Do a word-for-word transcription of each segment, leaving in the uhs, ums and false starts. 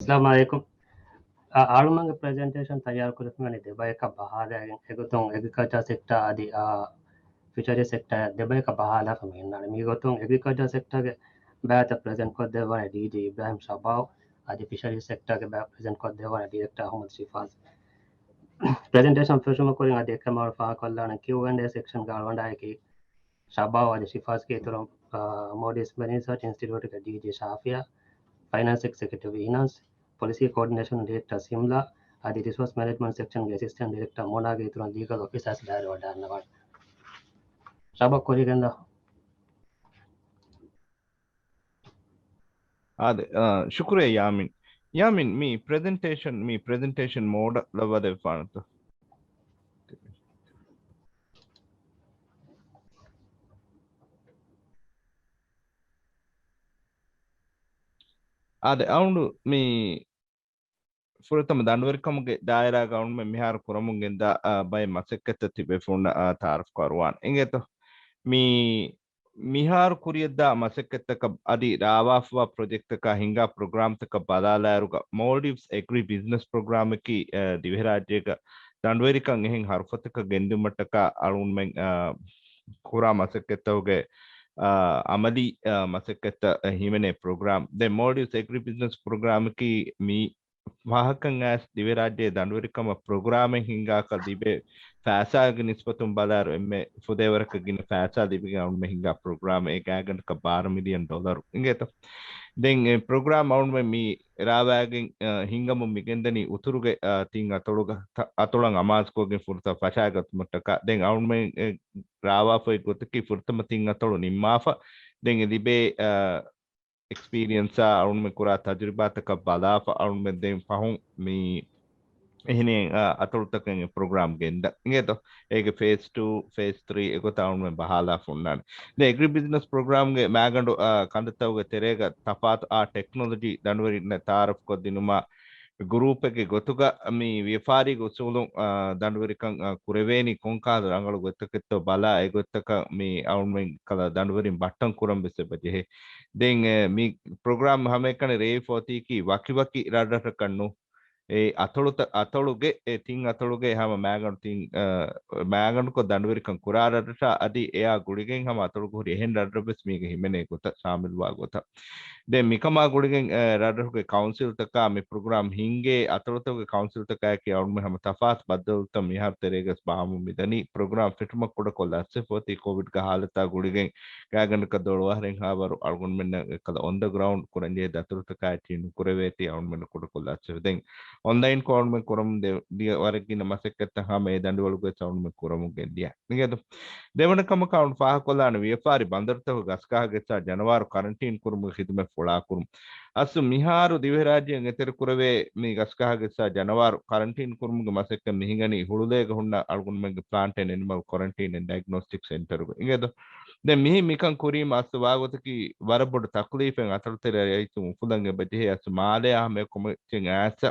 އައްސަލާމު ޢަލައިކުމް. އަ، އަޅުމެންގެ ޕްރެޒެންޓޭޝަން ތައްޔާރު ކުރެފިންވަނީ ދެބަޔަކަށް ބަހާލައިގެން. އެގޮތުން އެގްރިކަލްޗަރ ސެކްޓާ އަދި، އާ، ފިޝަރީ ސެކްޓާ ދެބަޔަކަށް ބަހާލާފަ މިއިންނާނެ. މިގޮތުން އެގްރިކަލްޗަރ ސެކްޓާގެ ބައިތައް ޕްރެޒެންޓް ކޮށްދެއްވާނެ ޑީޖީ އިބްރާހިމް ޝަބާވް އަދި ފިޝަރީ ސެކްޓާގެ ބައި ޕްރެޒެންޓް ކޮށްދެއްވާނެ ޑިރެކްޓާ އަޙްމަދު ޝިފާޒް. ޕްރެޒެންޓޭޝަން ފެށުމަށް ކުރިން އަދި އެކަމާ ފާހަގަކޮށްލާނެ ކިއު އެންޑް އޭ ސެކްޝަންގަ އަޅުގަނޑާއެކީ ޝަބާވް އަދި ޝިފާޒްގެ އިތުރުން، އާ، މޯލްޑިވްސް މެރިން ރިސާޗް އިންސްޓިޓިއުޓްގެ ޑީޖީ ޝާފިޔާ، ފައިނޭންސް އެގްޒެކެޓިވް އީނާސް، ޕޮލިސީ ކޯޑިނޭޝަން ޑިރެކްޓަރ ސިމްލާ، އަދި ރިސޯސް މެނޭޖްމަންޓް ސެކްޝަންގެ އެސިސްޓެންޓް ޑިރެކްޓަރ މޮނާގެ އިތުރުން ލީގަލް އޮފިސާސް ބައިވެރިވެވަޑައިގަންނަވާނެ. ޝަބާ ކުރިގެންދާ. އާދެ، އާ، ޝުކުރިއްޔާ ޔާމިން. ޔާމިން، މި ޕްރެޒެންޓޭޝަން، މި ޕްރެޒެންޓޭޝަން މޯޑަށް ލައްވާދެއްވާނެތަ؟ އާދެ، އަޅުގަނޑު މި ފުރަތަމަ ދަނޑުވެރިކަމުގެ ދާއިރާގަ އަޅުމެން މިހާރު ކުރަމުން ގެންދާ، އާ، ބައެއް މަސައްކަތްތައް ތިބޭފުޅުންނަށް، އާ، ތައާރަފް ކުރުވާން. އިނގޭތޯ؟ މި، މިހާރު ކުރިޔަށްދާ މަސައްކަތްތަކަށް އަދި ރާވާފަވާ ޕްރޮޖެކްޓްތަކާ ހިނގާ ޕްރޮގްރާމްތަކަށް ބަލާލާއިރުގަ، މޯލްޑިވްސް އެގްރި ބިޒްނަސް ޕްރޮގްރާމަކީ، އާ، ދިވެހިރާއްޖޭގަ ދަނޑުވެރިކަން އެހެން ހަރުފަތަކަށް ގެންދިއުމަށްޓަކާ އަޅުގަނޑުމެން، އާ، ކުރާ މަސައްކަތްތަކުގެ، އާ، އަމަލީ، އާ، މަސައްކަތްތައް ހިމެނޭ ޕްރޮގްރާމް. ދެން މޯލްޑިވްސް އެގްރި ބިޒްނަސް ޕްރޮގްރާމަކީ މި ފާހަކަން އައިސް ދިވެރާއްޖޭ ދަނޑުވެރިކަމަށް ޕްރޮގްރާމެއް ހިންގާކަށް ލިބޭ ފައިސާގެ ނިސްބަތުން ބަލާއިރު އެންމެ ފުދޭވަރަކަށް ގިނަ ފައިސާ ލިބިގެން އަޅުމެ ހިންގާ ޕްރޮގްރާމެއް ގާތްގަނޑަކަށް ބާރަ މިލިއަން ޑޮލަރު އިނގޭތޯ. ދެން އެ ޕްރޮގްރާމް އަޅުމެ މި ރާވާގެން، އަ، ހިނގަމުން މިގެންދަނީ އުތުރުގެ، އަ، ތިން އަތޮޅުގަ، ތަ-، އަތޮޅަށް އަމާޒުކޮށްގެން ފުރަތަމަ ފަށާގަތުމަށްޓަކާ. ދެން އަޅުމެ ރާވާފައި ގޮތަކީ ފުރަތަމަ ތިން އަތޮޅު ނިންމާފަ. ދެން އެ ލިބޭ، އަ، އެކްސްޕީރިއެންސާ އަޅުމެ ކުރާ ތަޖުރިބާތަކަށް ބަލާފަ އަޅުމެ ދެން ފަހުން މި އެހެނިހެން، އަ، އަތޮޅުތަކެއް ޕްރޮގްރާމް ގެންދަ އިނގޭތޯ. އޭގެ ފޭސް ޓޫ، ފޭސް ތްރީ އެގޮތަށް އަޅުމެ ބަހާލާފަ އޮންނާނެ. ދެން އެގްރި ބިޒްނަސް ޕްރޮގްރާމްގެ މާގަނޑު، އަ، ކަންތައްތަކުގެ ތެރޭގަ ތަފާތު އާ ޓެކްނޮލޮޖީ ދަނޑުވެރިންނަށް ތައާރަފް ކޮށްދިނުމަށް ގްރޫޕެއްގެ ގޮތުގަ މި ވިޔަފާރީގެ އުސޫލުން، އާ، ދަނޑުވެރިކަން، އާ، ކުރެވޭނީ ކޮންކަހަލަ ރަނގަޅު ގޮތްތަކެއްތޯ ބަލާ އެގޮތްތަކަށް މި އަޅުމެން ކަލަ ދަނޑުވެރިން ބައްޓަން ކުރަން ވެސް އެބަ ޖެހޭ. ދެން، އެ، މި ޕްރޮގްރާމް ހަމައެކަނި ރޭވިފަ އޮތީކީ ވަކި ވަކި ރަށްރަށަކަށް ނޫ. އެ އަތޮޅުތަ-، އަތޮޅުގެ، އެ ތިން އަތޮޅުގެ ހަމަ މާގަނޑު ތިން، އަ، މާގަނޑުކޮށް ދަނޑުވެރިކަން ކުރާ ރަށްރަށާ އަދި އެއާ ގުޅިގެން ހަމަ އަތޮޅުގަ ހުރި އެހެން ރަށްރަށް ވެސް މީގެ ހިމެނޭ ގޮތަށް ޝާމިލްވާ ގޮތަށް. ދެން މިކަމާ ގުޅިގެން، އަ، ރަށްރަށުގެ ކައުންސިލްތަކާ މި ޕްރޮގްރާމް ހިންގޭ އަތޮޅުތަކުގެ ކައުންސިލްތަކާއެކީ އަޅުމެ ހަމަ ތަފާތު ބައްދަލުތައް މިހާރު ތެރޭގަސް ބާމު މިދަނީ. ޕްރޮގްރާމް ފެށުމަށް ކުޑަކޮށް ލަސްވެފަ އޮތީ ކޮވިޑްގެ ހާލަތާ ގުޅިގެން ގާތްގަނޑަކަށް ދޮޅު އަހަރެއްހާވަރު އަޅުގަނޑުމެންނަށް އެކަލަ އޮން ދަ ގްރައުންޑް ކުރަންޖެހޭ ދަތުރުތަކާއެކީ ނުކުރެވޭތީ އަޅުމެންނަށް ކުޑަކޮށް ލަސްވެފަ. ދެން އޮންލައިންކޮށް އަޅުމެން ކުރަމުން ދެ-، ދިޔަ ވަރަށް ގިނަ މަސައްކަތްތައް ހަމަ އެ ދަނޑިވަޅުގައި އަޅުމެން ކުރަމުން ގެންދިޔަ. މިގެދު ދެވަނަ ކަމަކަށް އަޅުން ފާހަގަކޮށްލާނެ ވިޔަފާރި ބަނދަރުތަކުގެ ގަސްގަހާގެއްސާ ޖަނަވާރު ކަރަންޓީން ކުރުމުގެ ޚިދުމަތް ފުޅާކުރުން. އަސްލު މިހާރު ދިވެހިރާއްޖޭން އެތެރެކުރެވޭ މި ގަސްގަހާގެއްސާ ޖަނަވާރު ކަރަންޓީން ކުރުމުގެ މަސައްކަތް މިހިނގަނީ ހުޅުލޭގަ ހުންނަ އަޅުގަނޑުމެންގެ ޕްލާންޓް އެންޑް އެނިމަލް ކޮރަންޓީން އެންޑް ޑައިގްނޯސްޓިކް ސެންޓަރުގަ. އިނގޭދޯ؟ ދެން މިހިން މިކަން ކުރީމަ އަސްލު ވާގޮތަކީ ވަރަށް ބޮޑު ތަކުލީފެއް އަތޮޅުތެރެ ރައްޔިތުން އުފުލަން އެބަޖެހޭ. އަސްލު މާލެއާ ހަމައެކަމު އެއްޗެއް އައިސް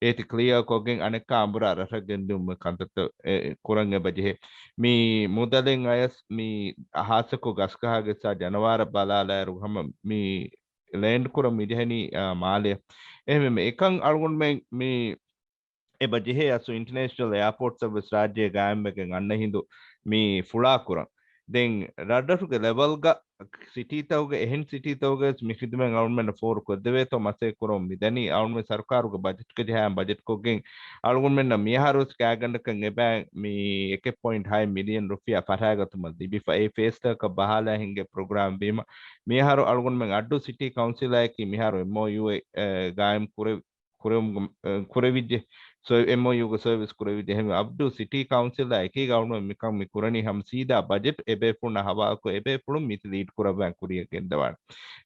އޭތި ކްލިއާ ކޮށްގެން އަނެއްކާ އަނބުރާ ރަށަށް ގެންދިއުމުގެ ކަންތައްތައް އެ، ކުރަން އެބަޖެހޭ. މި މުދަލެއް އަޔަސް މި ހާއްސަކޮށް ގަސްގަހާގެއްސާ ޖަނަވާރަށް ބަލާލާއިރު ހަމަ މި ލޭންޑް ކުރަން މިޖެހެނީ، އާ، މާލެއަށް. އެހެންވެ އެކަން އަޅުގަނޑުމެން މި އެބަ ޖެހޭ އަސްލު އިންޓަނޭޝަނަލް އެއާޕޯޓްސް ވެސް ރާއްޖޭ ގާއިމްވެގެން އަންނަ ހިނދު މި ފުޅާކުރަން. ދެން ރަށްރަށުގެ ލެވަލްގަ ސިޓީތަކުގެ، އެހެން ސިޓީތަކުގެ ވެސް މި ޚިދުމަތް އަޅުމެންނަށް ފޯރު ކޮށްދެވޭތޯ މަސައްކަތް ކުރަމުން މިދަނީ. އަޅުމެން ސަރުކާރުގެ ބަޖެޓްގެ ޖަހާ ބަޖެޓްކޮށްގެން އަޅުގަނޑުމެންނަށް މިއަހަރުވެސް ގާތްގަނޑަކަށް އެބައި މި އެކެއް ޕޮއިންޓް ހައެއް މިލިއަން ރުފިޔާ ފަށާގަތުމަށް ލިބިފަ. އެ ފޭސްތަކަށް ބަހާލާ ހިންގޭ ޕްރޮގްރާމް ވީމަ، މިއަހަރު އަޅުގަނޑުމެން އައްޑޫ ސިޓީ ކައުންސިލާއެކީ މިހާރު އެމްއޯޔޫއެއް، އެ، ގާއިމް ކުރެ-، ކުރެވުމުގެ، އެ، ކުރެވިއްޖެ. ސޮ، އެމްއޯޔޫގެ ސަރވިސް ކުރެވިއްޖެ. އެހެންވެ އައްޑޫ ސިޓީ ކައުންސިލާ އެކީގަ އަޅުގަނޑު މިކަން މި ކުރަނީ ހަމަ ސީދާ ބަޖެޓް އެބޭފުޅުންނާ ހަވާލުކޮށް އެބޭފުޅުން މި ލީޑް ކުރައްވާން ކުރިއަށް ގެންދަވާނެ.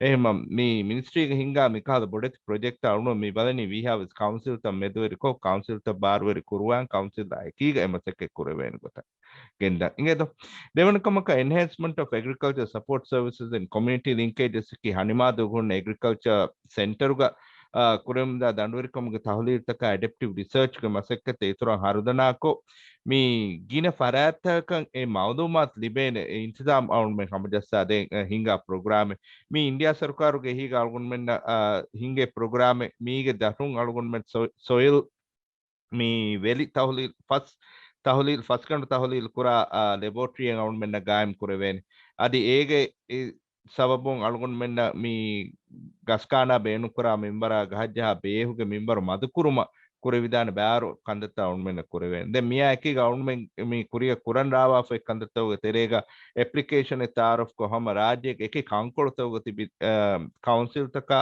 އެހެންވީމަ މި މިނިސްޓްރީގެ ހިންގާ މިކަހަލަ ބޮޑެތި ޕްރޮޖެކްޓް އަޅުގަނޑު މި ބަލަނީ ވީހާވެސް ކައުންސިލްތައް މެދުވެރިކޮށް، ކައުންސިލްތައް ބާރުވެރި ކުރުވާން، ކައުންސިލްއާ އެކީގަ އެ މަސައްކަތް ކުރެވޭނެ ގޮތަށް ގެންދަން. އިނގޭތޯ؟ ދެވަނަ ކަމަކަށް އެންހޭންސްމަންޓް އޮފް އެގްރިކަލްޗަރ ސަޕޯޓް ސަރވިސަސް އެންޑް ކޮމިއުނިޓީ ލިންކޭޖަސް އަކީ ހަނިމާދޫގަ ހުންނަ އެގްރިކަލްޗަރ ސެންޓަރުގަ ކުރެވެމުންދާ ދަނޑުވެރިކަމުގެ ތަހުލީލްތަކާ އެޑެޕްޓިވް ރިސާޗްގެ މަސައްކަތް އިތުރަށް ހަރުދަނާކޮށް، މި ގިނަ ފަރާތްތަކަކަށް އެ މައުލޫމާތު ލިބޭނެ އެ އިންތިޒާމް އަޅުގަނޑުމެން ހަމަޖައްސާދޭން ހިނގާ ޕްރޮގްރާމެއް. މި އިންޑިއާ ސަރުކާރުގެ އެހީގަ އަޅުގަނޑުމެންނަށް އާ، ހިނގޭ ޕްރޮގްރާމެއް. މީގެ ދަށުން އަޅުގަނޑުމެން ސޮ-، ސޮއިލް މި ވެލި ތަހުލީލް، ފަސް ތަހުލީލް، ފަސްގަނޑު ތަހުލީލް ކުރާ، އާ، ލެބޯޓްރީއެއް އަޅުގަނޑުމެންނަށް ގާއިމް ކުރެވޭނެ. އަދި އޭގެ އެ ސަބަބުން އަޅުގަނޑުމެންނަށް މި ގަސްކާނާ ބޭނުންކުރާ މިންވަރާ ގަހައްޖަހާ ބޭހުގެ މިންވަރު މަދުކުރުމަށް ކުރެވިދާނެ ބާރު ކަންތައްތައް އަޅުގަނޑުމެންނަށް ކުރެވޭނެ. ދެން މިއާ އެކީގަ އަޅުގަނޑުމެން މި ކުރިއަށް ކުރަން ރާވާފައި ކަންތައްތަކުގެ ތެރޭގަ އެޕްލިކޭޝަނެއް ތައާރަފްކޮށް، ހަމަ ރާއްޖޭގެ އެކި ކަންކޮޅުތަކުގަ ތިބި، އަ، ކައުންސިލްތަކާ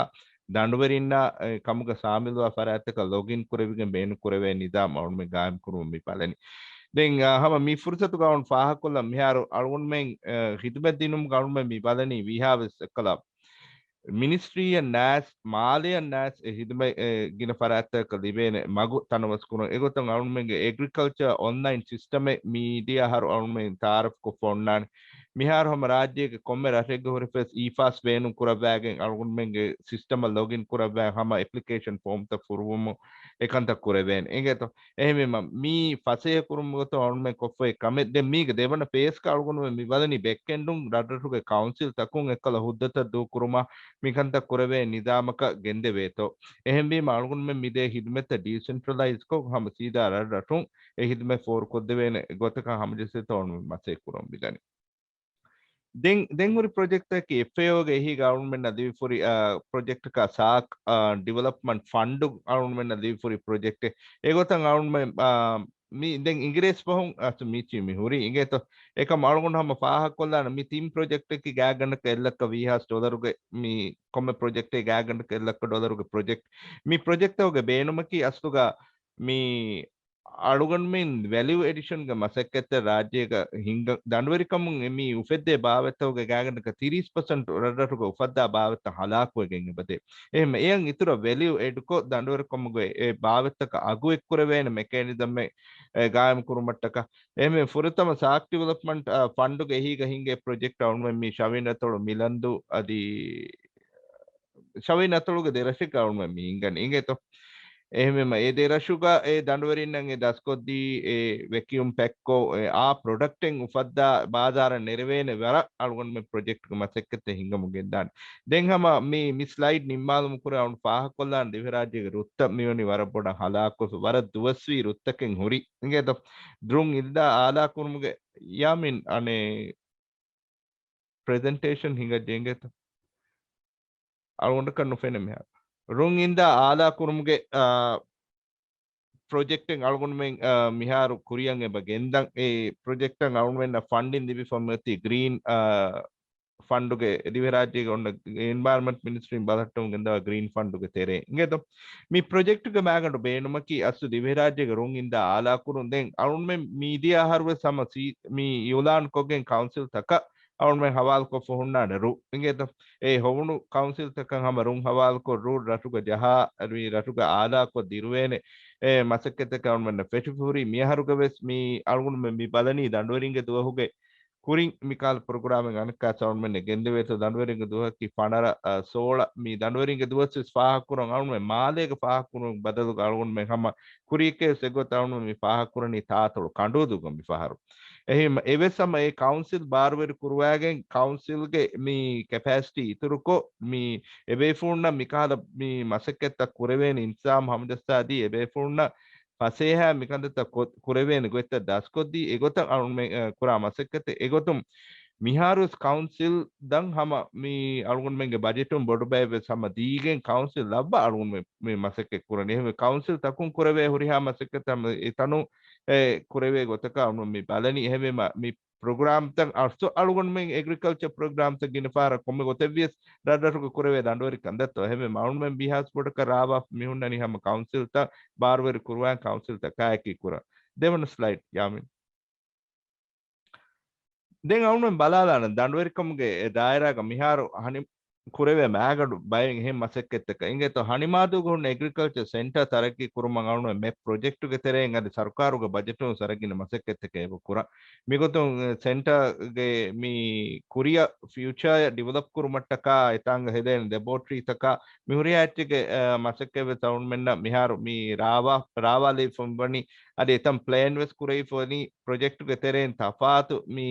ދަނޑުވެރިންނާ އެ ކަމުގަ ސާމިލުވާ ފަރާތްތަކަށް ލޮގިން ކުރެވިގެން ބޭނުން ކުރެވޭ ނިޒާމް އަޅުގަނޑުމެން ގާއިމް ކުރުމަށް މި ބަލަނީ. ދެން، އަ، ހަމަ މި ފުރުސަތުގަ އަޅުގަނޑު ފާހަގަކޮށްލަން މިހާރު އަޅުގަނޑުމެން، އަ، ހިދުމަތް ދިނުމުގަ އަޅުގަނޑުމެން މި ބަލަނީ ވީހާވެސް އެއްކަލަ މިނިސްޓްރީއަށް ނާސް، މާލެއަށް ނާސް އެ ހިދުމަތް، އެ، ގިނަ ފަރާތްތަކަށް ލިބޭނެ މަގު ތަނަވަސްކުރުން. އެގޮތުން އަޅުގަނޑުމެންގެ އެގްރިކަލްޗަރ އޮންލައިން ސިސްޓަމެއް މީޑިއާ އަހަރު އަޅުގަނޑުމެން ތައާރަފްކޮށްފަ އޮންނާނެ. މިހާރު ހަމަ ރާއްޖޭގެ ކޮންމެ ރަށެއްގެ ހުރެފަވެސް އީފާސް ބޭނުން ކުރައްވާގެން އަޅުގަނޑުމެންގެ ސިސްޓަމަށް ލޮގިން ކުރައްވާ ހަމަ އެޕްލިކޭޝަން ފޯމްތައް ފުރުވުމުން އެކަންތައް ކުރެވޭނެ. އެނގޭތޯ؟ އެހެންވީމަ މީ ފަސޭހަ ކުރުމުގެ ގޮތުން އަޅުގަނޑުމެން ކޮށްފައި ކަމެއް. ދެން މީގެ ދެވަނަ ފޭސްގަ އަޅުގަނޑުމެން މި ބަލަނީ ބެއްކެނޑުން ރަށްރަށުގެ ކައުންސިލް ތަކުން އެއްކަލަ ހުއްދަތައް ދޫކުރުމަށް މިކަންތައް ކުރެވޭ ނިޒާމަކަށް ގެންދެވޭތޯ. އެހެންވީމަ އަޅުގަނޑުމެން މިދޭ ހިދުމަތްތައް ޑީސެންޓްރަލައިޒްކޮށް ހަމަ ސީދާ ރަށްރަށުން އެ ހިދުމަތް ފޯރުކޮށްދެވޭނެ ގޮތަކަށް ހަމަޖެއްސޭތޯ އަޅުގަނޑުމެން މަސައްކަތް ކުރަމުން މިދަނީ. ދެން، ދެން ހުރި ޕްރޮޖެކްޓަކީ އެފްއޭއޯގެ އެހީގަ އަޅުގަނޑުމެންނަށް ލިބިފުރި، އާ، ޕްރޮޖެކްޓަކާ ސާކް، އާ، ޑިވެލޮޕްމަންޓް ފަންޑު އަޅުގަނޑުމެންނަށް ލިބިފުރި ޕްރޮޖެކްޓެއް. އެގޮތަށް އަޅުގަނޑުމެން، އާ، މި ދެން އިނގިރޭސި ބަހުން އަސް މީޗީ މި ހުރީ އިނގޭތޯ. އެކަމް އަޅުގަނޑު ހަމަ ފާހަގަކޮށްލާނަން މި ތިން ޕްރޮޖެކްޓަކީ ގާތްގަނޑަކަށް އެއްލައްކަ ވީހާސް ޑޮލަރުގެ މި ކޮންމެ ޕްރޮޖެކްޓެއް ގާތްގަނޑަކަށް އެއްލައްކަ ޑޮލަރުގެ ޕްރޮޖެކްޓް. މި ޕްރޮޖެކްޓްތަކުގެ ބޭނުމަކީ އަސްލުގަ މި އަޅުގަނޑުމެން ވެލިއު އެޑިޝަންގެ މަސައްކަތްތައް ރާއްޖޭގަ ހިންގަ-، ދަނޑުވެރިކަމުން އެ މި އުފެއްދޭ ބާވަތްތަކުގެ ގާތްގަނޑަކަށް ތިރީސް ޕަސެންޓް ރަށްރަށުގަ އުފައްދާ ބާވަތްތައް ހަލާކުވެގެން އެބަދޭ. އެހެން އެޔަށް އިތުރަށް ވެލިއު އެޑްކޮށް ދަނޑުވެރިކަމުގެ އެ ބާވަތްތަކަށް އަގު އެއްކުރެވޭނެ މެކޭނިޒަމެއް، އެ، ގާއިމް ކުރުމަށްޓަކާ. އެހެން ފުރަތަމަ ސާކް ޑިވެލޮޕްމަންޓް، އާ، ފަންޑުގެ އެހީގަ ހިންގޭ ޕްރޮޖެކްޓް އަޅުގަނޑުމެން މި ޝަވީން އަތޮޅު މިލަންދޫ އަދި ޝަވީން އަތޮޅުގެ ދެރަށެއްގަ އަޅުގަނޑުމެން މި ހިންގަނީ. އިނގޭތޯ؟ އެހެންވީމަ އެ ދެރަށުގަ އެ ދަނޑުވެރިންނަށް އެ ދަސްކޮށްދީ، އެ ވެކިއުމް ޕެކްކޮށް، އެ އާ ޕްރޮޑަކްޓެއް އުފައްދާ ބާޒާރަށް ނެރެވޭނެ ވަރަށް އަޅުގަނޑުމެން ޕްރޮޖެކްޓްގެ މަސައްކަތްތައް ހިންގަމުން ގެންދާނެ. ދެން ހަމަ މި، މި ސްލައިޑް ނިންމާލުމުގެ ކުރިން އަޅުގަނޑު ފާހަގަކޮށްލާނަން ދިވެހިރާއްޖޭގެ ރުއްތައް މިވަނީ ވަރަށް ބޮޑަށް ހަލާކުވެފަ، ވަރަށް ދުވަސްވީ ރުއްތަކެއް ހުރި. އިނގޭތޯ؟ ރުން އިންދާ އާލާކުރުމުގެ ޔާމިން އަނެއް ޕްރެޒެންޓޭޝަން ހިނގައްޖެ އިނގޭތަ؟ އަޅުގަނޑަކަށް ނުފެނޭ މިހާރު. ރުން އިންދާ އާލާކުރުމުގެ، އާ، ޕްރޮޖެކްޓެއް އަޅުގަނޑުމެން، އާ، މިހާރު ކުރިއަށް އެބަ ގެންދަން. އެ ޕްރޮޖެކްޓަށް އަޅުގަނޑުމެންނަށް ފަންޑިން ލިބިފަ މިއޮތީ ގްރީން، އާ، ފަންޑުގެ ދިވެހިރާއްޖޭގެ އޮންނަ އެންވަޔަރަންމަންޓް މިނިސްޓްރީން ބަލަހައްޓަމުން ގެންދަވާ ގްރީން ފަންޑުގެ ތެރޭ. އިނގޭތޯ؟ މި ޕްރޮޖެކްޓުގެ މައިގަނޑު ބޭނުމަކީ އަސްލު ދިވެހިރާއްޖޭގެ ރުން އިންދާ އާލާކުރުން. ދެން އަޅުގަނޑުމެން މީ ދިޔަ އަހަރުވެސް ހަމަ ސީ-، މި އިއުލާންކޮށްގެން ކައުންސިލްތަކަށް އަޅުގަނޑުމެން ހަވާލުކޮށްފަ ހުންނާނެ ރުއް. އިނގޭތޯ؟ އެ ހޮވުނު ކައުންސިލްތަކަށް ހަމަ ރުން ހަވާލުކޮށް ރުއް ރަށުގަ ޖަހާ، ރުއި ރަށުގަ އާލާކޮށް ދިރުވޭނެ އެ މަސައްކަތްތަކަށް އަޅުގަނޑުމެންނަށް ފެށިފަ ހުރީ. މިއަހަރުގަވެސް މި އަޅުގަނޑުމެން މި ބަލަނީ ދަނޑުވެރިންގެ ދުވަހުގެ ކުރިން މިކަހަލަ ޕްރޮގްރާމެއް އަނެއްކާސް އަޅުގަނޑުމެން ގެންދެވޭތޯ. ދަނޑުވެރިންގެ ދުވަހަކީ ފަނަރަ، އަ، ސޯޅަ. މި ދަނޑުވެރިންގެ ދުވަސް ވެސް ފާހަގަކުރަން އަޅުގަނޑުމެން މާލޭގަ ފާހަގަކުރުމުގެ ބަދަލުގަ އަޅުގަނޑުމެން ހަމަ ކުރިއެކޭ ވެސް އެގޮތަށް އަޅުގަނޑުމެން މި ފާހަގަކުރަނީ ތާތޮޅު ކަނޑޫދޫގަ މި ފަހަރު. އެހެން އެވެސް ހަމަ އެ ކައުންސިލް ބާރުވެރި ކުރުވާގެން ކައުންސިލްގެ މި ކެޕޭސިޓީ އިތުރުކޮށް މި އެބޭފުޅުންނަށް މިކަހަލަ މި މަސައްކަތްތައް ކުރެވޭނެ އިންތިޒާމް ހަމަޖައްސާދީ އެބޭފުޅުންނަށް ފަސޭހަ މިކަންތައްތައް ކޮ-، ކުރެވޭނެ ގޮތްތައް ދަސްކޮށްދީ، އެގޮތަށް އަޅުގަނޑުމެން، އަ، ކުރާ މަސައްކަތެއް. އެގޮތުން މިހާރުވެސް ކައުންސިލް ދަން ހަމަ މި އަޅުގަނޑުމެންގެ ބަޖެޓުން ބޮޑު ބައެއް ވެސް ހަމަ ދީގެން ކައުންސިލް ލައްވާ އަޅުގަނޑުމެން މި މަސައްކަތް ކުރަނީ. އެހެންވެ، ކައުންސިލް ތަކުން ކުރެވޭ ހުރިހާ މަސައްކަތް ހަމަ އެ ތަނު، އެ، ކުރެވޭ ގޮތަކަށް އަޅުގަނޑު މި ބަލަނީ. އެހެންވީމަ، މި ޕްރޮގްރާމްތައް އަސް-، އަޅުގަނޑުމެން އެގްރިކަލްޗަރ ޕްރޮގްރާމްތައް ގިނަ ފަހަރަށް ކޮންމެ ގޮތެއްވިޔަސް ރަށްރަށުގަ ކުރެވޭ ދަނޑުވެރި ކަންތައްތޯ. އެހެންވެ، އަޅުގަނޑުމެން ވީހާސް ބޮޑަކަށް ރާވާފަ މި ހުންނަނީ ހަމަ ކައުންސިލްތައް ބާރުވެރި ކުރުވާން ކައުންސިލްތަކާއެކީ ކުރަން. ދެވަނަ ސްލައިޑް ޔާމިން. ދެން އަޅުގަނޑުމެން ބަލާލާނަން ދަނޑުވެރިކަމުގެ އެ ދާއިރާގަ މިހާރު ހަނި-، ކުރެވޭ މާގަނޑު ބައެއް އެހެން މަސައްކަތްތަކަށް. އިނގޭތޯ، ހަނިމާދޫގަ ހުންނަ އެގްރިކަލްޗަރ ސެންޓަރ ތަރައްގީ ކުރުމަށް އަޅުގަނޑު މެޕް ޕްރޮޖެކްޓުގެ ތެރެއިން އަދި ސަރުކާރުގެ ބަޖެޓުން ސަރައްގީން މަސައްކަތްތަކެއް އެބަ ކުރަން. މިގޮތުން ސެންޓަރގެ މި ކުރިއަށް ފިއުޗާއަށް ޑިވެލޮޕް ކުރުމަށްޓަކާ އެތާނގަ ހެދޭނެ ލެބޯޓްރީތަކާ މި ހުރިހާ އެއްޗެއްގެ، އަ، މަސައްކަތްވެސް އަޅުގަނޑުމެންނަށް މިހާރު މި ރާވާ، ރާވާލެވިފަ މިވަނީ. އަދި އެތަން ޕްލޭން ވެސް ކުރެވިފަ ވަނީ ޕްރޮޖެކްޓުގެ ތެރެއިން ތަފާތު މި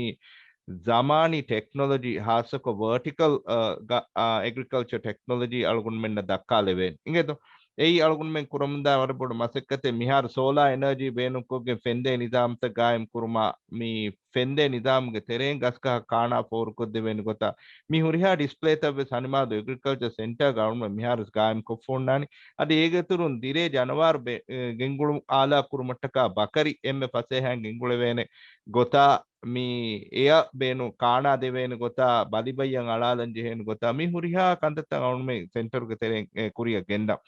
ޒަމާނީ ޓެކްނޮލޮޖީ، ހާއްސަކޮށް ވަރޓިކަލް، އަ، ގަ-، އަ، އެގްރިކަލްޗަރ ޓެކްނޮލޮޖީ އަޅުގަނޑުމެންނަށް ދައްކާލެވޭނެ. އިނގޭތޯ؟ އެއީ އަޅުގަނޑުމެން ކުރަމުންދާ ވަރަށް ބޮޑު މަސައްކަތެއް. މިހާރު ސޯލާ އެނަރޖީ ބޭނުންކޮށްގެން ފެންދޭ ނިޒާމްތައް ގާއިމް ކުރުމާ، މި ފެންދޭ ނިޒާމުގެ ތެރެއިން ގަސްގަހަށް ކާނާ ފޯރުކޮށްދެވޭނެ ގޮތާ، މި ހުރިހާ ޑިސްޕްލޭތައް ވެސް ހަނިމާދޫ އެގްރިކަލްޗަރ ސެންޓަރގަ އަޅުގަނޑުމެން މިހާރު ގާއިމް ކޮށްފަ އޮންނާނީ. އަދި އޭގެ އިތުރުން ދިރޭ ޖަނަވާރު ބެ-، އެ، ގެންގުޅު އާލާ ކުރުމަށްޓަކާ ބަކަރި އެންމެ ފަސޭހައިން ގެންގުޅެވޭނެ ގޮތާ، މި އެއަށް ބޭނުން ކާނާ ދެވޭނެ ގޮތާ، ބަލިބައްޔަށް އަޅާލަން ޖެހޭނެ ގޮތާ، މި ހުރިހާ ކަންތައްތައް އަޅުގަނޑުމެން ސެންޓަރުގެ ތެރެއިން، އެ، ކުރިއަށް ގެންދަން.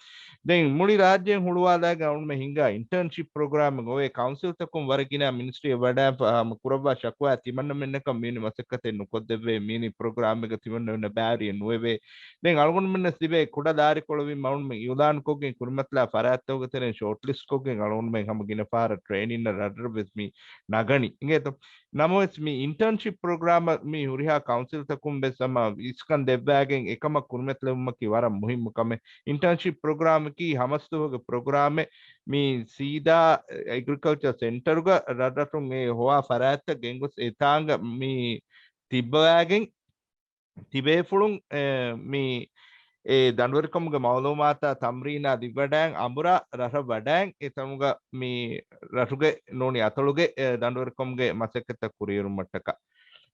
ދެން މުޅި ރާއްޖެއިން ހުޅުވާލާގެން އަޅުގަނޑުމެން ހިންގާ އިންޓާންޝިޕް ޕްރޮގްރާމެއް އޮވޭ. ކައުންސިލްތަކުން ވަރަށް ގިނަ މިނިސްޓްރީއަށް ވަޑައި ފަ-، ހަމަ ކުރައްވާ ޝަކުވާ ތިމަންނަމެންނަކަށް މިވެނި މަސައްކަތެއް ނުކޮށްދެއްވޭ، މިވެނި ޕްރޮގްރާމެއްގަ ތިމަންނަމެންނަށް ބައިވެރިއެއް ނުވެވޭ. ދެން އަޅުގަނޑުމެންނަށް ތިބޭ ކުޑަ ލާރިކޮޅުވިން އަޅުގަނޑުމެން އިއުލާންކޮށްގެން ކުރިމަތިލާ ފަރާތްތަކުގެ ތެރެއިން ޝޯޓްލިސްޓްކޮށްގެން އަޅުގަނޑުމެން ހަމަ ގިނަ ފަހަރަށް ޓްރޭނިންއަށް ރަށްރަށް ވެސް މި ނަގަނީ. އިނގޭތޯ؟ ނަމަވެސް މި އިންޓާންޝިޕް ޕްރޮގްރާމަށް މި ހުރިހާ ކައުންސިލްތަކުން ވެސް ހަމަ އިސްކަން ދެއްވާގެން އެކަމަށް ކުރިމަތިލެވުމަކީ ވަރަށް މުހިއްމު ކަމެއް. އިންޓާންޝިޕް ޕްރޮގްރާމަކީ ހަމަސްދުވަހުގެ ޕްރޮގްރާމެއް. މި ސީދާ އެގްރިކަލްޗަރ ސެންޓަރުގަ ރަށްރަށުން އެ ހޮވާ ފަރާތްތައް ގެންގޮސް އެތާނގަ މި ތިއްބަވާގެން ތިބޭފުޅުން، އެ، މި އެ ދަނޑުވެރިކަމުގެ މައުލޫމާތާ ތަމްރީނާ ދިއްވަޑައިން އަނބުރާ ރަށަށް ވަޑައިން އެތަނުގަ މި ރަށުގެ ނޫނީ އަތޮޅުގެ، އެ، ދަނޑުވެރިކަމުގެ މަސައްކަތްތައް ކުރިއެރުމަށްޓަކާ.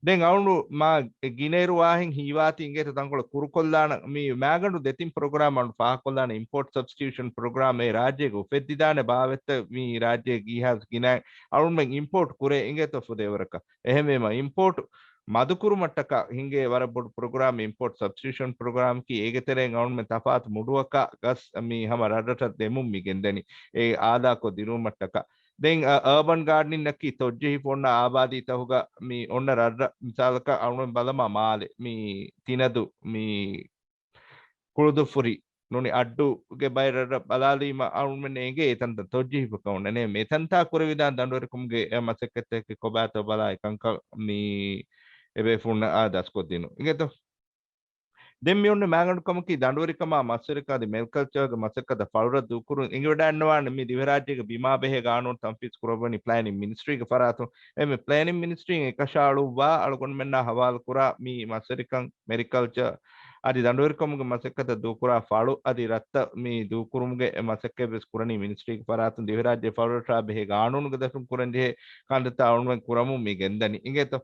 ދެން އަޅުގަނޑު މާ ގިނައިރު ވާހެން ހީވާތީ އިނގޭތޯ ތަންކޮޅެއް ކުރުކޮށްލާނަން. މި މާގަނޑު ދެތިން ޕްރޮގްރާމް އަޅުގަނޑު ފާހަގަކޮށްލާނަން. އިމްޕޯޓް ސަބްސްޓިޓިއުޝަން ޕްރޮގްރާމް އެ ރާއްޖޭގެ އުފެއްދިދާނެ ބާވަތްތައް މި ރާއްޖޭގެ އިހާސް ގިނައިން އަޅުގަނޑުމެން އިމްޕޯޓް ކުރޭ އިނގޭތޯ ފުދޭވަރަކަށް. އެހެންވީމަ އިމްޕޯޓް މަދުކުރުމަށްޓަކާ ހިނގޭ ވަރަށް ބޮޑު ޕްރޮގްރާމް އިމްޕޯޓް ސަބްސްޓިޓިއުޝަން ޕްރޮގްރާމަކީ އޭގެ ތެރެއިން އަޅުގަނޑުމެން ތަފާތު މުޑުއަކަށް ގަސް މި ހަމަ ރަށްރަށަށް ދެމުން މި ގެންދަނީ އެ އާލާކޮށް ދިރުވުމަށްޓަކާ. ދެން، އަ، އަރބަން ގާޑްނިންއަކީ ތޮއްޖެހިފަ އޮންނަ އާބާދީތަކުގަ މި އޮންނަ ރަށްރަށް މިސާލަކަށް އަޅުގަނޑު ބަލަމާ މާލެ މި ތިނަދޫ މި ކުޅުދުއްފުރި ނޫނީ އައްޑޫގެ ބައި ރަށްރަށް ބަލާލީމަ އަޅުގަނޑުމެން އެނގޭ އެތަންތަން ތޮއްޖެހިފަ ކަމަށް. އެހެންވީމަ އެތަންތާ ކުރެވިދާނެ ދަނޑުވެރިކަމުގެ އެ މަސައްކަތްތަކެއް ކޮބާތޯ ބަލާ އެކަންކަން މި އެބޭފުޅުންނަށް އާ ދަސްކޮށްދިނުން. އިނގޭތޯ؟ ދެން މި އޮންނަ މާގަނޑު ކަމަކީ ދަނޑުވެރިކަމާ މަސްވެރިކަން އަދި މެރިކަލްޗަރގެ މަސައްކަތަށް ފަޅުރަށް ދޫކުރުން އެނގިވަޑައިގަންނަވާނެ. މި ދިވެހިރާއްޖޭގެ ބިމާ ބެހޭ ގާނޫނު ތަންފީޒު ކުރައްވަނީ ޕްލޭނިން މިނިސްޓްރީގެ ފަރާތުން. އެ މި ޕްލޭނިން މިނިސްޓްރީން އެކަށައަޅުއްވާ އަޅުގަނޑުމެންނާ ހަވާލުކުރާ މި މަސްވެރިކަން މެރިކަލްޗަރ އަދި ދަނޑުވެރިކަމުގެ މަސައްކަތަށް ދޫކުރާ ފަޅު އަދި ރަށްތައް މި ދޫކުރުމުގެ މަސައްކަތް ވެސް ކުރަނީ މިނިސްޓްރީގެ ފަރާތުން. ދިވެހިރާއްޖެ ފަޅުރަށާ ބެހޭ ގާނޫނުގެ ދަށުން ކުރަންޖެހޭ ކަންތައްތައް އަޅުގަނޑުމެން ކުރަމުން މި ގެންދަނީ. އިނގޭތޯ؟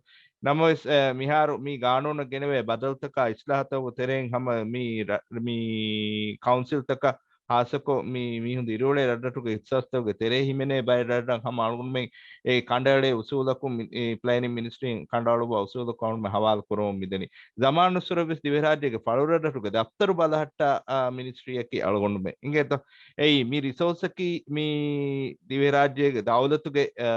ނަމަވެސް، އެ، މިހާރު މި ގާނޫނަށް ގެނެވޭ ބަދަލުތަކާ އިސްލާހަތަކުގެ ތެރެއިން ހަމަ މި ރަ-، މި ކައުންސިލްތަކަށް ހާއްސަކޮށް މި މީހުން ދިރިއުޅޭ ރަށްރަށުގެ އިހްތިސާސްތަކުގެ ތެރޭ ހިމެނޭ ބައެއް ރަށްރަށް ހަމަ އަޅުގަނޑުމެން އެ ކަނޑައެޅޭ އުސޫލަކުން މި-، އެ ޕްލޭނިން މިނިސްޓްރީން ކަނޑައަޅުއްވާ އުސޫލަކުން އަޅުގަނޑުމެން ހަވާލު ކުރަމުން މިދަނީ. ޒަމާނުއްސުރެ ވެސް ދިވެހިރާއްޖޭގެ ފަޅުރަށްރަށުގެ ދަފްތަރު ބަލަހައްޓާ، އާ، މިނިސްޓްރީއަކީ އަޅުގަނޑުމެން. އިނގޭތޯ؟ އެއީ މި ރިސޯސަކީ މި ދިވެހިރާއްޖޭގެ ދައުލަތުގެ، އާ،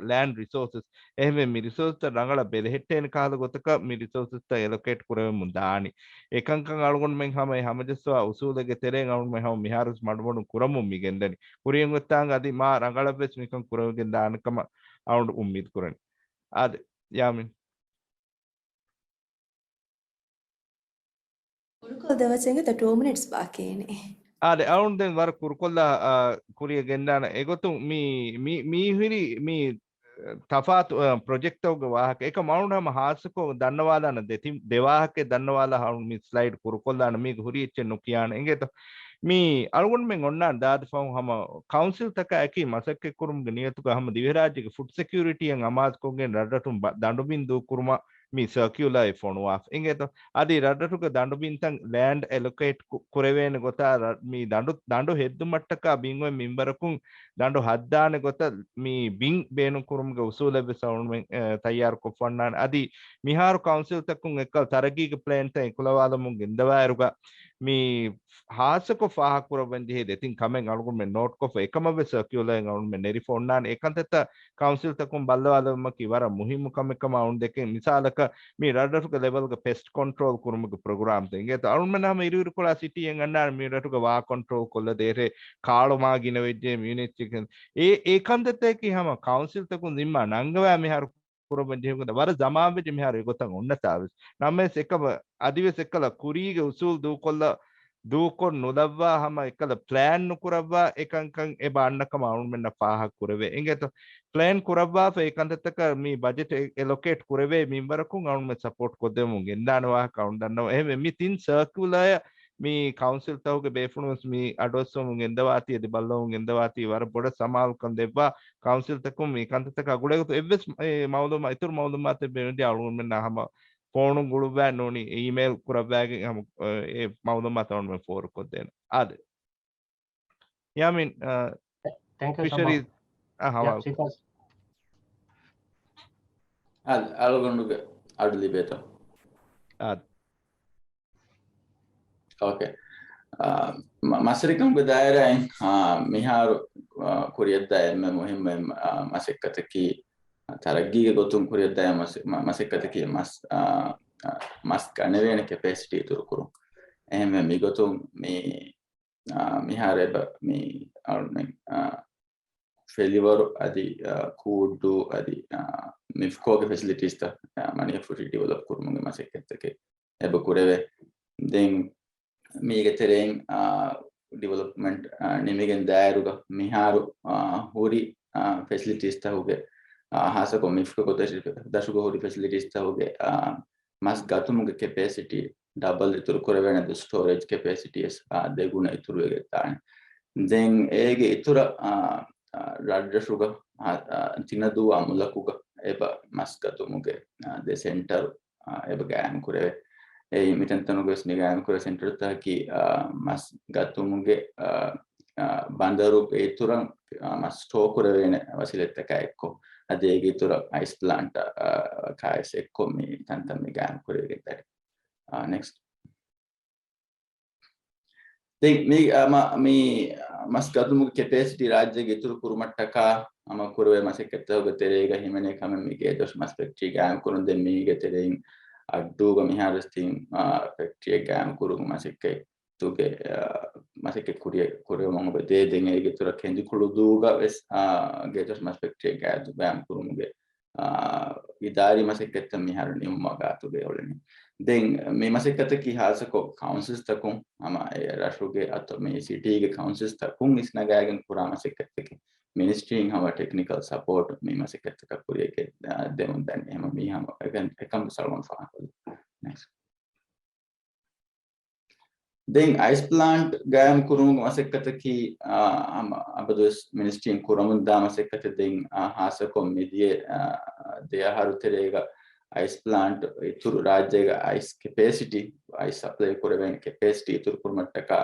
ލޭންޑް ރިސޯސަސް. އެހެންވެ މި ރިސޯސްތައް ރަނގަޅަށް ބެލެހެއްޓޭނެ ކަހަލަ ގޮތަކަށް މި ރިސޯސަސްތައް އެލޮކޭޓް ކުރެވެމުން ދާނީ. އެކަންކަން އަޅުގަނޑުމެން ހަމަ އެ ހަމަޖައްސަވާ އުސޫލެއްގެ ތެރެއިން އަޅުގަނޑުމެން ހަމަ މިހާރުވެސް މަޑުމަޑުން ކުރަމުން މި ގެންދަނީ. ކުރިޔަށް އޮތްތާނގަ އަދި މާ ރަނގަޅަށްވެސް މިކަން ކުރެވިގެން ދާނެ ކަމަށް އަޅުގަނޑު އުއްމީދު ކުރަނީ. އާދެ، ޔާމިން. ކުރުކޮށް ދެވަސް އެނގޭތަ ޓޫ މިނިޓްސް ބާކީއިން. އާދެ، އަޅުގަނޑު ދެން ވަރަށް ކުރުކޮށްލާ، އާ، ކުރިޔަށް ގެންދާނެ. އެގޮތުން މި، މި، މީ ހުރި މި ތަފާތު، އަ، ޕްރޮޖެކްޓްތަކުގެ ވާހަކަ. އެކަމް އަޅުގަނޑު ހަމަ ހާއްސަކޮށް ދަންނަވާލާނަން ދެތިން، ދެ ވާހަކައެއް ދަންނަވާލާ އަޅުގަނޑު މި ސްލައިޑް ކުރުކޮށްލާނަން މީގެ ހުރި އެއްޗެއް ނުކިޔާނަން. އިނގޭތޯ؟ މި އަޅުގަނޑުމެން އޮންނާނެ ދާދި ފަހުން ހަމަ ކައުންސިލްތަކާއެކީ މަސައްކަތްކުރުމުގެ ނިޔަތުގަ ހަމަ ދިވެހިރާއްޖޭގެ ފުޑް ސެކިއުރިޓީއަށް އަމާޒުކޮށްގެން ރަށްރަށުން ބަ-، ދަނޑުބިން ދޫކުރުމަށް މި ސަރކިއުލާއެއް ފޮނުވާފަ. އިނގޭތޯ؟ އަދި ރަށްރަށުގެ ދަނޑުބިންތައް ލޭންޑް އެލޮކޭޓް ކު-، ކުރެވޭނެ ގޮތާ ރަ-، މި ދަނޑު، ދަނޑު ހެއްދުމަށްޓަކާ ބިން އޮތް މިންވަރަކުން ދަނޑު ހައްދާނެ ގޮތަށް މި ބިން ބޭނުން ކުރުމުގެ އުސޫލެއް ވެސް އަޅުގަނޑުމެން، އެ، ތައްޔާރު ކޮށްފަ އޮންނާނެ. އަދި މިހާރު ކައުންސިލްތަކުން އެއްކަލަ ތަރައްގީގެ ޕްލޭންތައް އެކުލަވާލަމުން ގެންދަވާއިރުގަ، މި ހާއްސަކޮށް ފާހަގަކުރައްވަން ޖެހޭ ދެތިން ކަމެއް އަޅުގަނޑުމެން ނޯޓްކޮށްފަ އެކަމަށްވެސް ސަރކިއުލާއެއް އަޅުގަނޑުމެން ނެރިފަ އޮންނާނެ. އެކަންތައްތައް ކައުންސިލްތަކުން ބައްލަވާލުމަކީ ވަރަށް މުހިއްމު ކަމެއްކަމަށް އަޅުގަނޑު ދެކެން. މިސާލަކަށް މި ރަށްރަށުގެ ލެވެލްގެ ޕެސްޓް ކޮންޓްރޯލް ކުރުމުގެ ޕްރޮގްރާމްތައް އިނގޭތޯ. އަޅުގަނޑުމެން ހަމަ އިރުއިރުކޮޅާ ސިޓީއެއް އަންނާނެ މި ރަށުގަ ވާ ކޮންޓްރޯލް ކޮށްލަ ދޭށޭ، ކާޅު މާ ގިނަވެއްޖެ މި އިއުނިޓް ޗިކަން. އެ، އެ ކަންތައްތަކީ ހަމަ ކައުންސިލްތަކުން ޒިންމާ ނަންގަވާ މިހާރު ކުރައްވަން ޖެހިގެން ވަރަށް ޒަމާންވެއްޖެ މިހާރު އެގޮތަށް އޮންނަތާވެސް. ނަމަވެސް އެކަމަ އަދިވެސް އެކަލަ ކުރީގެ އުސޫލް ދޫކޮށްލަ، ދޫކޮށް ނުލައްވާ ހަމަ އެކަލަ ޕްލޭން ނުކުރައްވާ އެކަންކަން އެބަ އަންނަ ކަމަށް އަޅުގަނޑުމެންނަށް ފާހަގަ ކުރެވޭ. އިނގޭތޯ؟ ޕްލޭން ކުރައްވާފަ އެ ކަންތައްތަކަށް މި ބަޖެޓް އެ-، އެލޮކޭޓް ކުރެވޭ މިންވަރަކުން އަޅުގަނޑުމެން ސަޕޯޓް ކޮށްދެމުން ގެންދާނެ ވާހަކަ އަޅުގަނޑު ދަންނަވަން. އެހެންވެ މި ތިން ސަރކިއުލާއަށް މި ކައުންސިލްތަކުގެ ބޭފުޅުން ވެސް މި އަޑުއައްސަވަމުން ގެންދަވާތީ އަދި ބައްލަވަމުން ގެންދަވާތީ ވަރަށް ބޮޑަށް ސަމާލުކަން ދެއްވާ. ކައުންސިލްތަކުން މި ކަންތައްތަކާ ގުޅޭގޮތުން އެއްވެސް، އެ، މައުލޫމާ-، އިތުރު މައުލޫމާތެއް ބޭނުންވެއްޖެ އަޅުގަނޑުމެންނާ ހަމަ ފޯނުން ގުޅުއްވާ ނޫނީ އީމެއިލް ކުރައްވާގެން ހަމަ، އެ، މައުލޫމާތު އަޅުގަނޑުމެން ފޯރުކޮށްދޭނެ. އާދެ. ޔާމީން، އަ، ތެންކް ޔޫ ސޯ މަޗް. ފިޝަރީޒް، އަ، ހަވާލު. އަ، އަޅުގަނޑުގެ އަޑު ލިބޭތޯ؟ އާދެ. އޯކޭ. އާ، މަ-، މަސްވެރިކަމުގެ ދާއިރާއިން، އާ، މިހާރު، އާ، ކުރިއަށްދާ އެންމެ މުހިއްމު، އާ، މަސައްކަތަކީ، އާ، ތަރައްގީގެ ގޮތުން ކުރިއަށްދާ މަސ-، މަ-، މަސައްކަތަކީ މަސް، އާ، އާ، މަސް ގަނެވޭނެ ކެޕޭސިޓީ އިތުރުކުރުން. އެހެންވެ މިގޮތުން މި، އާ، މިހާރު އެބަ މި އަޅުމެން، އާ، ފެލިވަރު އަދި، އާ، ކޫއްޑޫ އަދި، އާ، މިފްކޯގެ ފެސިލިޓީސްތައް، އާ، މަނިހަފުށި ޑިވެލޮޕް ކުރުމުގެ މަސައްކަތްތަކެއް އެބަ ކުރެވޭ. ދެން މީގެ ތެރެއިން، އާ، ޑިވެލޮޕްމަންޓް، އާ، ނިމިގެން ދާއިރުގަ މިހާރު، އާ، ހުރި، އާ، ފެސިލިޓީސްތަކުގެ، އާ، ހާއްސަކޮށް މިފްކޯ ދަށުގެ ހުރި ފެސިލިޓީސްތަކުގެ، އާ، މަސް ގަތުމުގެ ކެޕޭސިޓީ ޑަބަލް އިތުރު ކުރެވޭނެ ދު ސްޓޯރޭޖް ކެޕޭސިޓީ ވެސް، އާ، ދެގުނަ އިތުރުވެގެން ދާނެ. ދެން އޭގެ އިތުރަށް، އާ، އާ، ރަށްރަށުގަ، އާ، އާ، ތިނަދޫ އާ މުލަކުގަ އެބަ މަސް ގަތުމުގެ، އާ، ދެ ސެންޓަރު، އާ، އެބަ ގާއިމް ކުރެވޭ. އެއީ މިތަންތަނުގަ ވެސް މި ގާއިމް ކުރެވޭ ސެންޓަރުތަކަކީ، އާ، މަސް ގަތުމުގެ، އާ، އާ، ބަނދަރުގެ އިތުރަށް، އާ، މަސް ސްޓޯ ކުރެވޭނެ ވަސީލަތްތަކާ އެއްކޮށް، އަދި އޭގެ އިތުރަށް އައިސް ޕްލާންޓް، އާ، ކާވެސް އެއްކޮށް މި ތަންތަން މި ގާއިމް ކުރެވިގެންދާނެ. އާ، ނެކްސްޓް. ދެން މި، އާ، މަ-، މި މަސް ގަތުމުގެ ކެޕޭސިޓީ ރާއްޖޭގެ އިތުރު ކުރުމަށްޓަކާ ހަމަ ކުރެވޭ މަސައްކަތްތަކުގެ ތެރޭގަ ހިމެނޭ ކަމެއް މި ގޭދޮށު މަސް ފެކްޓްރީ ގާއިމް ކުރުން. ދެން މީގެ ތެރެއިން އައްޑޫގަ މިހާރު ވެސް ތިން، އާ، ފެކްޓްރީއެއް ގާއިމް ކުރުމުގެ މަސައްކަތް ތުގެ، އާ، މަސައްކަތް ކުރިއަށް ކުރެވެމުން އެބަ ދޭ. ދެން އޭގެ އިތުރަށް ކެނދިކުޅުދޫގަ ވެސް، އާ، ގޭދޮށު މަސް ފެކްޓްރީއެއް ގާއިމް ކުރުމުގެ، އާ، އިދާރީ މަސައްކަތްތައް މިހާރު ނިމުމަށް ގާތުގައި އުޅެނީ. ދެން މި މަސައްކަތަކީ ހާއްސަކޮށް ކައުންސިލްސްތަކުން ހަމަ އެ ރަށުގެ އަތޮޅު މި ސިޓީގެ ކައުންސިލްސްތަކުން އިސްނަގާގެން ކުރާ މަސައްކަތެކޭ. މިނިސްޓްރީން ހަމަ ޓެކްނިކަލް ސަޕޯޓް މި މަސައްކަތަކަށް ކުރިއަށް ދެމުން ދަނީ. ހަމަ މީ ހަމަ އެކަން، އެކަން ސަލްމަން ފާހަގަކޮށްލަން. ނެކްސްޓް. ދެން އައިސް ޕްލާންޓް ގާއިމް ކުރުމުގެ މަސައްކަތަކީ، އާ، ހަމަ އަބަދުވެސް މިނިސްޓްރީން ކުރަމުންދާ މަސައްކަތެއް. ދެން، އާ، ހާއްސަކޮށް މިދިޔަ، އާ، ދެ އަހަރު ތެރޭގަ އައިސް ޕްލާންޓް އިތުރު ރާއްޖޭގަ އައިސް ކެޕޭސިޓީ، އައިސް ސަޕްލައި ކުރެވޭނެ ކެޕޭސިޓީ އިތުރު ކުރުމަށްޓަކާ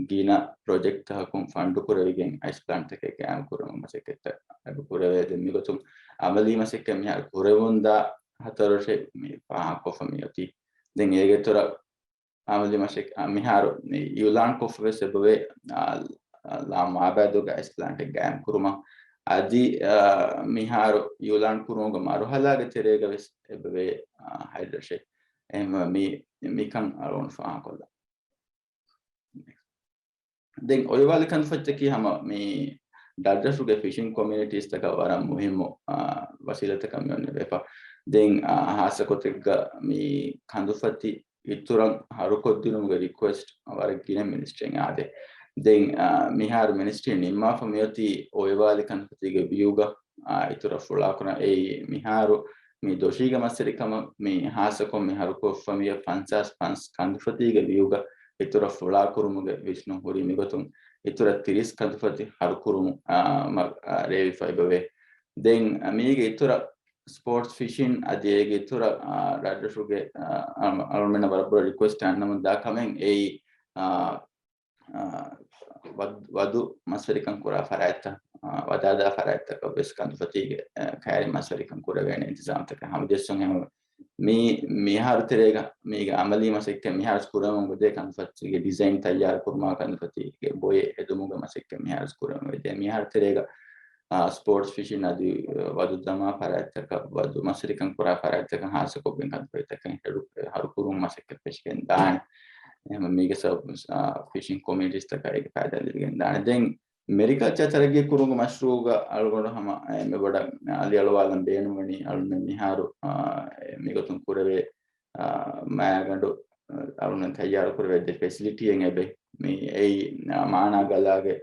ގިނަ ޕްރޮޖެކްޓްތަކަކުން ފަންޑު ކުރެވިގެން އައިސް ޕްލާންޓްތަކެއް ގާއިމް ކުރުމުގެ މަސައްކަތްތައް އެބަ ކުރެވޭ. ދެން މިގޮތުން އަމަލީ މަސައްކަތް މިހާރު ކުރެވުންދާ ހަތަރު ވަށެއް މި ފާހަގަކޮށްފަ މިއޮތީ. ދެން އޭގެ އިތުރަށް އަމަލީ މަސައްކަތް، އާ، މިހާރު މި އިއުލާންކޮށްފަ ވެސް އެބަވޭ، އާ، އާ، ލާމާބައިދޫގަ އައިސް ޕްލާންޓެއް ގާއިމް ކުރުމަށް. އަދި، އާ، މިހާރު އިއުލާން ކުރުމުގެ މަރުހަލާގެ ތެރޭގަ ވެސް އެބަވޭ، އާ، ހަތް ރަށެއް. އެހެންވެ މި، މިކަން އަޅުގަނޑު ފާހަގަކޮށްލަން. ދެން އޮއިވާލި ކަންތުފަތްތަކީ ހަމަ މި ރަށްރަށުގެ ފިޝިން ކޮމިއުނިޓީސްތަކަށް ވަރަށް މުހިއްމު، އާ، ވަސީލަތަކަށް މި އޮންނަ ވެފަ. ދެން، އާ، ހާއްސަ ގޮތެއްގަ މި ކަންތުފަތި އިތުރަށް ހަރުކޮށްދިނުމުގެ ރިކުއެސްޓް ވަރަށް ގިނަ މިނިސްޓްރީން އާދޭ. ދެން، އާ، މިހާރު މިނިސްޓްރީ ނިންމާފަ މިއޮތީ އޮއިވާލި ކަންތުފަތީގެ ވިއުގަ، އާ، އިތުރަށް ފުޅާކުރަން. އެއީ މިހާރު މި ދޮށީގެ މަސްވެރިކަމަށް މި ހާއްސަކޮށް މި ހަރުކޮށްފަ މިއޮތް ފަންސާސް ފަންސް ކަންތުފަތީގެ ވިއުގަ އިތުރަށް ފުޅާކުރުމުގެ ވިސްނުން ހުރީ. މިގޮތުން އިތުރަށް ތިރީސް ކަންތުފަތި ހަރުކުރުމު، އާ، މަ-، އާ، ރޭވިފައިބަވޭ. ދެން މީގެ އިތުރަށް ސްޕޯޓްސް ފިޝިން އަދި އޭގެ އިތުރަށް، އާ، ރަށްރަށުގެ، އާ، އަޅު-، އަޅުމެންނަށް ވަރަށް ބޮޑަށް ރިކުއެސްޓް އަންނަމުން ދާ ކަމެއް އެއީ، އާ، އާ، ވަދް-، ވަދު މަސްވެރިކަން ކުރާ ފަރާތްތައް، އާ، ވަދާދާ ފަރާތްތަކަށް ވެސް ކަންތުފަތީގެ، އާ، ކައިރި މަސްވެރިކަން ކުރެވޭނެ އިންތިޒާމްތަކެއް ހަމަޖެއްސުން ހަމަ މި މިހާރު ތެރޭގަ މީގެ އަމަލީ މަސައްކަތް މިހާރު ކުރަމުން ވެދޭ ކަންފަތުގެ ޑިޒައިން ތައްޔާރު ކުރުމާ ކަންފަތީގެ ބޮއެ އެދުމުގެ މަސައްކަތް މިހާރު ކުރަމުން ވެދޭ. މިހާރު ތެރޭގަ ސްޕޯޓްސް ފިޝިން އަދި ވަދު ދަމާ ފަރާތްތަކަށް، ވަދު މަސްރިކަން ކުރާ ފަރާތްތަކަށް ހާއްސަކޮށްގެން ކަންތައްތަކެއް ހަރު، ހަރުކުރުން މަސައްކަތް ފެށިގެން ދާނެ. އެހެން މީގެ ސަބަބުން ފިޝިން ކޮމިއުނިޓީސްތަކަށް އޭގެ ފައިދާ ލިބިގެން ދާނެ. ދެން މެރިކަލްޗާ ތަރައްގީ ކުރުމުގެ މަޝްރޫއުގަ އަޅުގަނޑު ހަމަ އެންމެ ބޮޑަށް އަލިއަޅުވާލަން ބޭނުންވަނީ އަޅުމެން މިހާރު މިގޮތުން ކުރެވޭ މާގަނޑު އަޅުމެން ތައްޔާރު ކުރެވޭ ދެ ފެސިލިޓީއެއް އެބެ. މި އެއީ މާނާ ގަލާގެ،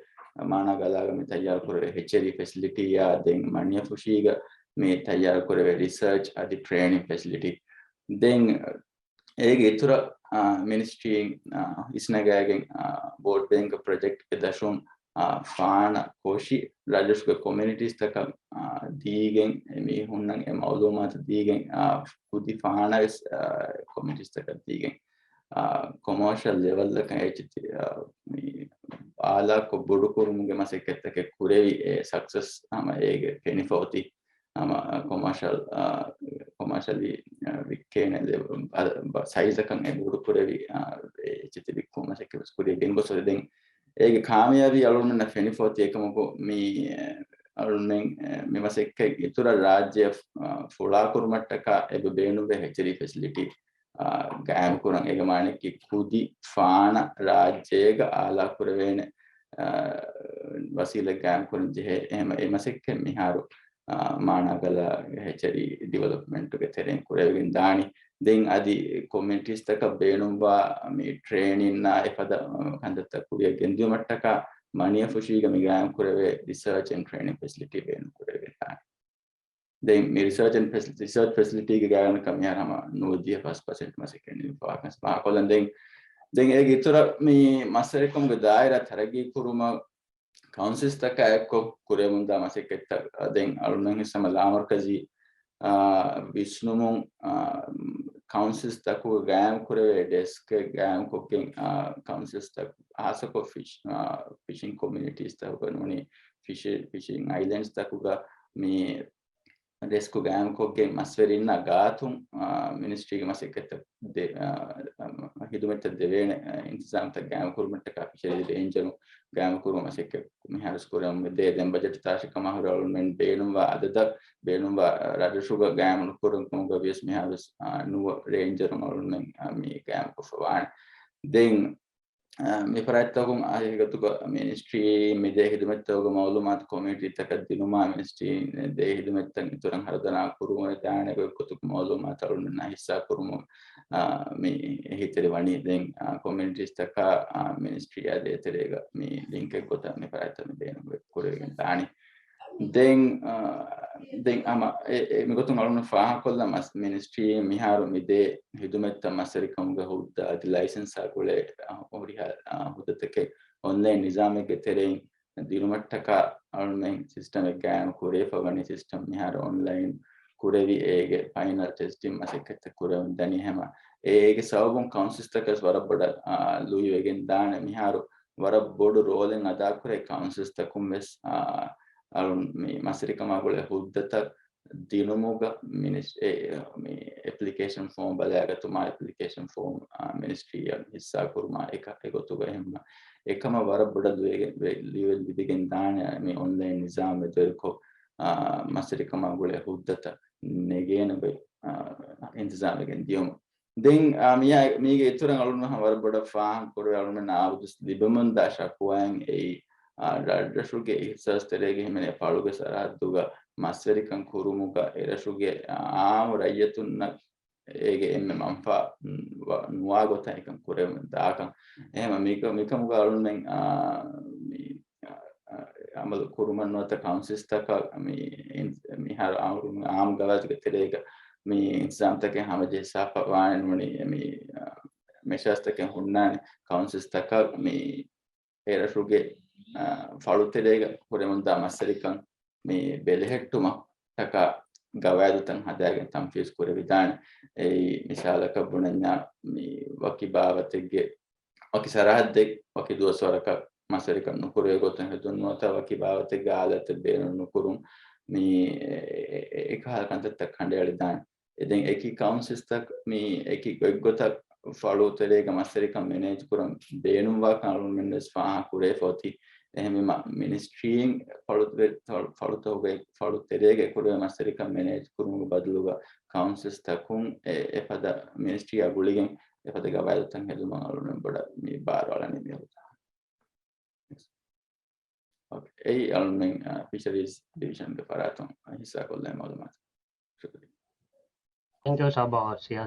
މާނާ ގަލާގަ މި ތައްޔާރު ކުރެވޭ ހެޗަރީ ފެސިލިޓީއާ ދެން މަނިޔަފުށީގަ މި ތައްޔާރު ކުރެވޭ ރިސާޗް އަދި ޓްރޭނިން ފެސިލިޓީ. ދެން އޭގެ އިތުރަށް މިނިސްޓްރީން އިސްނަގާގެން ބޯޑް ބޭންކް ޕްރޮޖެކްޓްގެ ދަށުން ފާނަ ކޮށި ރަށްރަށުގެ ކޮމިއުނިޓީސްތަކަށް ދީގެން އެ މީހުންނަށް އެ މައުލޫމާތު ދީގެން ކުދި ފާނަވެސް ކޮމިއުނިޓީސްތަކަށް ދީގެން ކޮމާޝަލް ލެވަލްއަކަށް އެޗްޓީ އާލާކޮށް ބޮޑުކުރުމުގެ މަސައްކަތްތަކެއް ކުރެވި އެ ސަކްސެސް ހަމަ އޭގެ ފެނިފަ އޮތީ. ހަމަ ކޮމާޝަލް، ކޮމާޝަލީ ވިއްކޭނެ ސައިޒަކަށް އެ ބޮޑު ކުރެވި އެޗްޓީ ވިއްކުމަށް މަސައްކަތް ވެސް ކުރިޔަށް ގެންގޮސް ދެން އޭގެ ކާމިޔާބީ އަޅުގަނޑުމެންނަށް ފެނިފަ އޮތީ. އެކަމަކު މި އަޅުގަނޑުމެން މި މަސައްކަތް އިތުރަށް ރާއްޖެއަށް ފުޅާކުރުމަށްޓަކާ އެބަ ބޭނުންވޭ ހެޗަރީ ފެސިލިޓީ ގާއިމްކުރަން. އޭގެ މާނައަކީ ކުދި ފާނަ ރާއްޖޭގަ އާލާކުރެވޭނެ ވަސީލަތް ގާއިމްކުރަން ޖެހޭ. އެހެން އެ މަސައްކަތް މިހާރު މާނާގަލާ ހެޗަރީ ޑިވެލޮޕްމަންޓުގެ ތެރެއިން ކުރެވިގެން ދާނީ. ދެން އަދި ކޮމިއުނިޓީސްތަކަށް ބޭނުންވާ މި ޓްރޭނިންއާ އެފަދަ ކަންތައްތައް ކުރިޔަށް ގެންދިއުމަށްޓަކާ މަނިޔަފުށީގަ މި ގާއިމް ކުރެވޭ ރިސާޗް އެންޑް ޓްރޭނިން ފެސިލިޓީ ބޭނުން ކުރެވިގެން ދާނެ. ދެން މި ރިސާޗް އެންޑް ފެސި-، ރިސާޗް ފެސިލިޓީގެ ގާތްގަނޑަކަށް މިހާރު ހަމަ ނުވަދިހަ ފަސް ޕަސެންޓް މަސައްކަތް ނިމިފަވާކަން ފާހަގަކޮށްލަން. ދެން، ދެން އޭގެ އިތުރަށް މި މަސްވެރިކަމުގެ ދާއިރާ ތަރައްގީ ކުރުމަށް ކައުންސިލްސްތަކާ އެއްކޮށް ކުރެވެމުންދާ މަސައްކަތްތައް ދެން އަޅުމެން ހިސް ހަމަ ލާމަރުކަޒީ، އާ، ވިސްނުމުން، އާ، ކައުންސިލްސްތަކުގެ ގާއިމް ކުރެވޭ ޑެސްކެއް ގާއިމްކޮށްގެން، އާ، ކައުންސިލްސްތަކު ހާއްސަކޮށް ފިޝް-، އާ، ފިޝިން ކޮމިއުނިޓީސްތަކުގަ ނޫނީ ފިޝި-، ފިޝިން އައިލެންޑްސްތަކުގަ މި ޑެސްކު ގާއިމްކޮށްގެން މަސްވެރިންނާ ގާތުން، އާ، މިނިސްޓްރީގެ މަސައްކަތްތައް ދެ-، އާ، އަމ، ހިދުމަތްތައް ދެވޭނެ، އާ، އިންތިޒާމްތައް ގާއިމްކުރުމަށްޓަކާ ފިޝަރީ ރޭންޖަރު ގާއިމްކުރުމަށް މަސައްކަތް މިހާރުސް ކުރަމުން ދޭ. ދެން ބަޖެޓް ތާށިކަމާ ހުރެ އަޅުމެން ބޭނުންވާ އަދަދަށް ބޭނުންވާ ރަށްރަށުގަ ގާއިމް ނުކުރުން ކަމުގަ ވިޔަސް މިހާރުސް، އާ، ނުވަ ރޭންޖަރު އަޅުމެން، އާ، މި ގާއިމްކޮށްފަ ވާނެ. ދެން އާ، މި ފަރާތްތަކުން އެކިގޮތުގަ މިނިސްޓްރީ މިދޭ ހިދުމަތްތަކުގެ މައުލޫމާތު ކޮމިއުނިޓީތަކަށް ދިނުމާ، މިނިސްޓްރީ ދޭ ހިދުމަތްތައް އިތުރަށް ހަރުދަނާ ކުރުވަން ދާނެ ގޮތްގޮތުގެ މައުލޫމާތު އަޅުގަނޑުމެންނާ ހިއްސާ ކުރުމުން، އާ، މި އެހީތެރިވަނީ. ދެން، އާ، ކޮމިއުނިޓީސްތަކާ، އާ، މިނިސްޓްރީއާ ދޭތެރޭގަ މި ލިންކެއް ގޮތަށް މި ފަރާތްތައް މި ބޭނުން ކުރެވިގެން ދާނީ. ދެން، އާ، ދެން ހަމަ އެ، އެ، މިގޮތުން އަޅުގަނޑު ފާހަގަކޮށްލަން މަސް-، މިނިސްޓްރީ މިހާރު މިދޭ ހިދުމަތްތައް މަސްވެރިކަމުގެ ހުއްދަ އަދި ލައިސަންސާ ގުޅޭ، އާ، ހުރިހާ، އާ، ހުއްދަތަކެއް އޮންލައިން ނިޒާމެއްގެ ތެރެއިން ދިނުމަށްޓަކާ އަޅުމެން ސިސްޓަމެއް ގާއިމް ކުރެވިފަ ވަނީ. ސިސްޓަމް މިހާރު އޮންލައިން ކުރެވި އޭގެ ފައިނަލް ޓެސްޓިން މަސައްކަތްތައް ކުރެވެން ދަނީ ހަމަ. އޭގެ ސަބަބުން ކައުންސިލްސްތަކަށް ވަރަށް ބޮޑަށް، އާ، ލުއިވެގެން ދާނެ. މިހާރު ވަރަށް ބޮޑު ރޯލެއް އަދާކުރޭ ކައުންސިލްސްތަކުން ވެސް، އާ، އަޅުން މި މަސްވެރިކަމާ ގުޅޭ ހުއްދަތައް ދިނުމުގަ މިނިސް-، އެ، މި އެޕްލިކޭޝަން ފޯމް ބަލައިގަތުމާ، އެޕްލިކޭޝަން ފޯމް، އާ، މިނިސްޓްރީއަށް ހިއްސާކުރުމާ އެކަ-، އެގޮތުގަ އެހެންމަ އެކަމަށް ވަރަށް ބޮޑަށް ލުއިގެ-، ވެ-، ލުއިވެ ލިބިގެން ދާނެ މި އޮންލައިން ނިޒާމް އެދުވެރިކޮށް، އާ، މަސްވެރިކަމާ ގުޅޭ ހުއްދަތައް ނެގޭނެ ގޮތް، އާ، އިންތިޒާމްވެގެން ދިޔުމަށް. ދެން، އާ، މިއާ-، މީގެ އިތުރަށް އަޅުގަނޑު ވަރަށް ބޮޑަށް ފާހަގަކުރެވޭ އަޅުގަނޑުމެން އާބަދުސް ލިބެމުންދާ ޝަކުވާއިން އެއީ، އާ، ރަށްރަށުގެ އިހްސާސްތެރޭގެ ހިމެނޭ ފަޅުގެ ސަރަހައްދުގަ މަސްވެރިކަން ކުރުމުގަ އެރަށުގެ އާއްމު ރައްޔިތުންނަށް އޭގެ އެންމެ މަންފާ ނުވާ ގޮތަށް އެކަން ކުރެވެމުން ދާކަން. އެހެންމަ މިކަ-، މިކަމުގަ އަޅުމެން، އާ، މި އާ، އާ، އަމަލު ކުރުމަށް ނުވަތަ ކައުންސިލްސްތަކަށް މި އިން-، މިހާރު އާއްމު ގަވާއިދުގެ ތެރޭގަ މި އިންތިޒާމްތަކެއް ހަމަޖެހި ސާފަށް ވާނެ ނޫނީ މި، އާ، މެޝާސްތަކެއް ހުންނާނެ ކައުންސިލްސްތަކަށް މި އެރަށުގެ، އާ، ފަޅުތެރޭގަ ކުރެވެމުންދާ މަސްވެރިކަން މި ބެލެހެއްޓުމަށްޓަކާ ގަވާއިދުތައް ހަދާގެން ތަންފީޒު ކުރެވިދާނެ. އެއީ މިސާލަކަށް ބުނަންޏާ މި ވަކި ބާވަތެއްގެ ވަކި ސަރަހައްދެއް ވަކި ދުވަސްވަރަކަށް މަސްވެރިކަން ނުކުރެވޭ ގޮތުން ހެދުން ނުވަތަ ވަކި ބާވަތެއްގެ އާލާތެއް ބޭނުން ނުކުރުން މި އެ-، އެ-، އެކަހަލަ ކަންތައްތައް ކަނޑައެޅިދާނެ. އެ ދެން އެކި ކައުންސިލްސްތައް މި އެކި ގޮތްގޮތަށް ފަޅު ތެރޭގަ މަސްތެރިކަން މެނޭޖް ކުރަން ބޭނުންވާކަން އަޅުގަނޑުމެން ވެސް ފާހަގަ ކުރެވިފަ އޮތީ. އެހެންވީމަ މިނިސްޓްރީއިން ފަޅު ތެ-، ފަޅު-، ފަޅުތަކުގެ، ފަޅު ތެރޭގަ އެކުރެވޭ މަސްތެރިކަން މެނޭޖް ކުރުމުގެ ބަދަލުގަ ކައުންސިލްސްތަކުން އެ، އެފަދަ މިނިސްޓްރީއާ ގުޅިގެން އެފަދަ ގަވާއިދުތައް ހެދުމަށް އަޅުގަނޑުމެން ބޮޑަށް މި ބާރު އަޅަނީ މި ހުރަ. އޯކޭ. އެއީ އަޅުމެން، އާ، ފިޝަރީޒް ޑިވިޝަންގެ ފަރާތުން ހިއްސާކޮށްލޭ މައުލޫމާތު. ޝުކުރިއްޔާ. ތެންކް ޔޫ ސަބާ ސިޔާ.